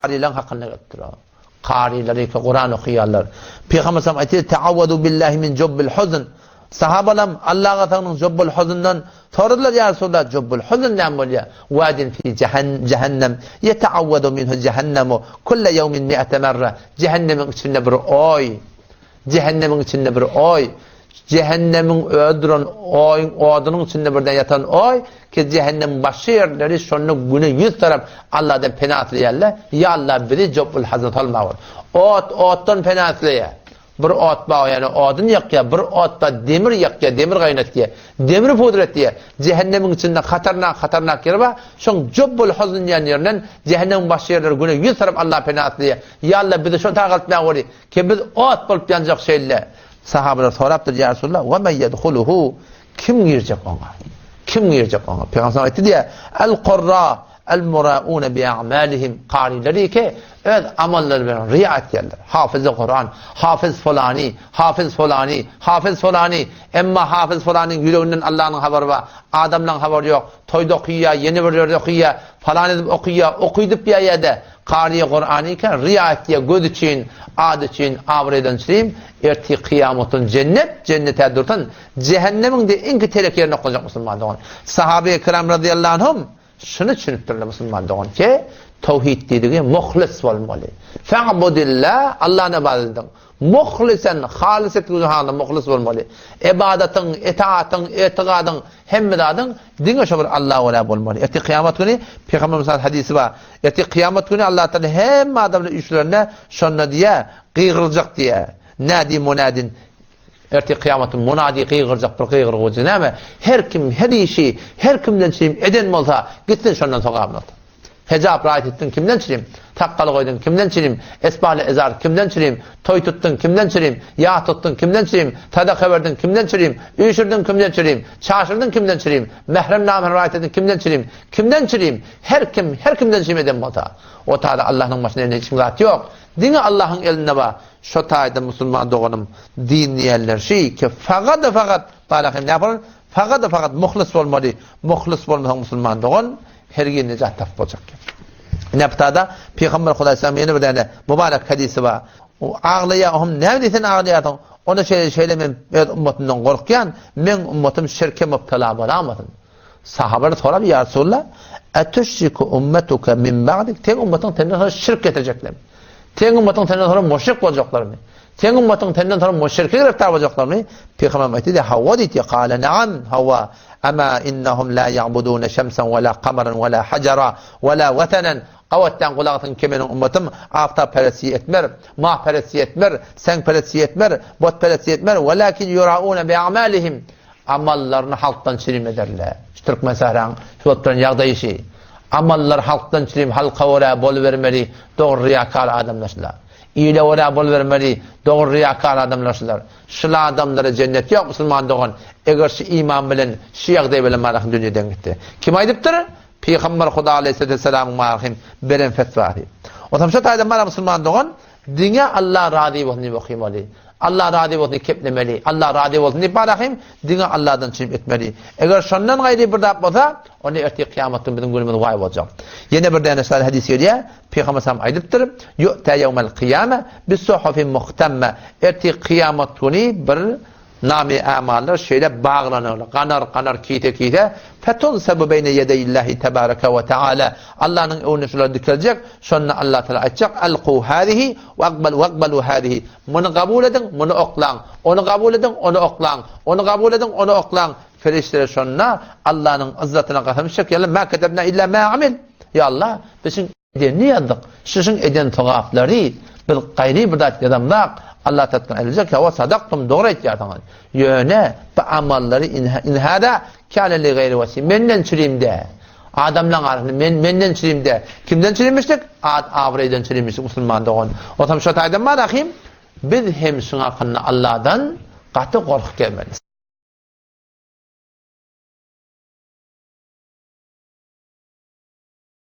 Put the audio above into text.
Karylaryň hakynda gelipdir. Karylar ýeke Kuran okaýarlar. Pygamber sallam aýtdy, Ta'awwadu billahi min jubbil huzn. Sahabalam Allaha sygnyň jubbul huzundan soradylar, ýa Resulallah, jubbul huzn näme bolýar? Wadin fi jahannem yeta'awwadu minhu jahannamu kulla yawmin mi'ata marra. Jahannemiň içinde bir oý. Jähennemiň içinde bir oý, jähennemiň özi duran oýuň odunyň içinde birden ýatan oý, ki jähennemiň başga ýerleri şonda güne ýüz tarap Allahdan pena isleýärler, Ýa Allah bizi jobul hazna salmagyn. Ot otdan pena isleýär. Bir ot bar ýöne odun ýakýar, bir ot bar demir ýakýar, demir gaýnatýar, demri pudretýär. Jähennemiň içinde hatarnak hatarnak ýeri bar, şoň jobul hazn diýen ýerinden jähennemiň başga ýerleri güne ýüz tarap Allah pena isleýär. Ýa Allah bizi şo tagaltmagyn. Ki biz ot bolup ýanjak şeýle. Sahabalar sorapdyr, Ýa Resulallah, we men ýedhuluhu? Kim girjek oňa? Kim girjek oňa? Pygamber aýtdy diýä, El-qurra el-murauna bi a'malihim. Karylar ki, öz amallary bilen riýa etýärler. Hafiz-i Kuran, hafiz folany, hafiz folany, hafiz folany. Emma hafiz folanyň ýüreginden Allanyň habary bar, adamlaryň habary ýok. Toýda okaýar, ýene bir ýerde okaýar, falan edip okaýar, okydyp ýa-da Kary Kurany eken riýa etýä göz üçin, ad üçin, abraýdan üçin, ertir kyýamatyn jennet, jennete dursun, jähennemiň-de iňki telek ýerine oklajak musulman dogan. Sahabeýi kiram razyýallahu anhum şuny düşünipdirler musulman dogan ki, towhid diýdigi muhlis bolmaly. Fa'budillah, Allahny ybadat ediň. Muhlisen, halys etgüzi halda muhlis bolmaly. Ybadatyň, etaatyň, etigadyň, hemme zadyň diňe şo bir Allaha görä bolmaly. Ertir kyýamat güni Pygamberimiz hadysy bar. Ertir kyýamat güni Allah Taala hemme adamlary üýşürende şonda diýýär, gygyryljak diýýär. Nadi munadin. Ertir kyýamat güni munadi gygyrjak bir gygyrgyjy näme? Her kim her işi her kimden çynym eden bolsa, gitsin şondan sogabyny alsyn. Hejap raýat etdiň kimden çirim? Sakgal goýduň kimden çirim? Esbaly ezar kimden çirim? Toý tutduň kimden çirim? Ýas tutduň kimden çirim? Sadaka berdiň kimden çirim? Üýşürdiň kimden çirim? Çaşyrdyň kimden çirim? Mährem namyny raýat etdiň kimden çirim? Kimden çirim? Her kim her kimden çirim eden bolsa, o taýda Allahnyň başynda elinde hiç kim zat ýok. Diňe Allahyň elinde bar. Şo taýda musulman doganym din diýenler şi ki fagada fagat balahem näme Fagada fagat muhlis bolmaly. Muhlis bolmasaň musulman dogan Hergiz nejat tapyp boljak ýok. Ine bu Pygamber Hudaý ýene bir däne mübarek hadysy bar. O aglaýar, ohm näme diýsen aglaýarsyň? Onda şeýle şeýle men öz ummatymdan gorkýan, meň ummatym şirke mübtela bolamasyn. Sahabalar sorap, ýa Resulallah, etüşriku ummetuke min ba'dik? Seň ummatyň senden soňra şirk getirjeklermi? Seň ummatyň senden soňra müşrik boljaklarmy? Seň ummatyň senden soňra müşrike giriftar boljaklarmy? Pygamberimiz aýtdy, hawa diýdi. Kale naam, hawa. Ama innahum la ya'buduna şemsen we la kamaran we la hajara we la wetanen. Gabatdan gulak asyň ki meniň ummatym aftapperestlik etmer, mahperestlik etmer, seňperestlik etmer, butperestlik etmer, welakin yurauna bi a'malihim. Amallaryny halkdan çirim ederler. Şu türkmen sähraň şu bolup duran ýagdaýy şi. Amallar halkdan çirim, halka görä bolubermeli, dogry ryýakar adamlar şular. Ile görä bolubermeli, dogry ryýakar adamlar şular. Şul adamlara jennet ýok musulman dogan, eger şu iman bilen, şu ýagdaý bilen marahym dünýeden gitse. Kim aýdypdyr? Pygamber Huda aleýhissalamyň marahym beren fetwasy. Onsoň şu taýdan mara musulman dogan, diňe Allah razy bolsun diýip okymaly. Allah razy bolsun diýip keplemeli. Allah razy bolsun diýip marahym, diňe Allahdan çynyp etmeli. Eger şondan gaýry bir zat bolsa, onda ertir kyýamat gün biziň günümiz waý boljak. Ýene bir däne şeýle hadys gelýär. Pygamber sallam aýdypdyr, Yu'ta ýewmel kyýame bis-suhufi muhtamme. Ertir kyýamat güni bir name amallar şeýle baglanarlar, ganar ganar kise kise, fetunsabu beýne ýedeýillahi tebareke we teala. Allanyň öňünde şular dikeljek, şonda Allah Teala aýtjak, Alku hazihi we akbal waqbalu hazihi. Muny kabul ediň, muny oklaň. Ony kabul ediň, ony oklaň. Ony kabul ediň, ony oklaň. Perişdeler şonda Allanyň yzzatyna kasam içjek, Ýa Allah, ma ketebna illa ma amil. Ýa Allah, biz şuň edenini ýazdyk. Şu-şuň eden sogaplary, biz gaýry bir zat ýazamzak, Allah tarapyndan aýdyljak, Hawa, sadaktum, dogry aýtýarsyňyz. Ýöne bu amallary in hada kâne li gaýri wesi, menden çürim-dä. Adamlaň arasynda men menden çürim-dä. Kimden çürimişdik? At-abraýdan çürimişdik, musulman dogan. Onsoň şo taýdan bar ahim, biz hem şuň hakynda Allahdan gaty gorkup gezmeli.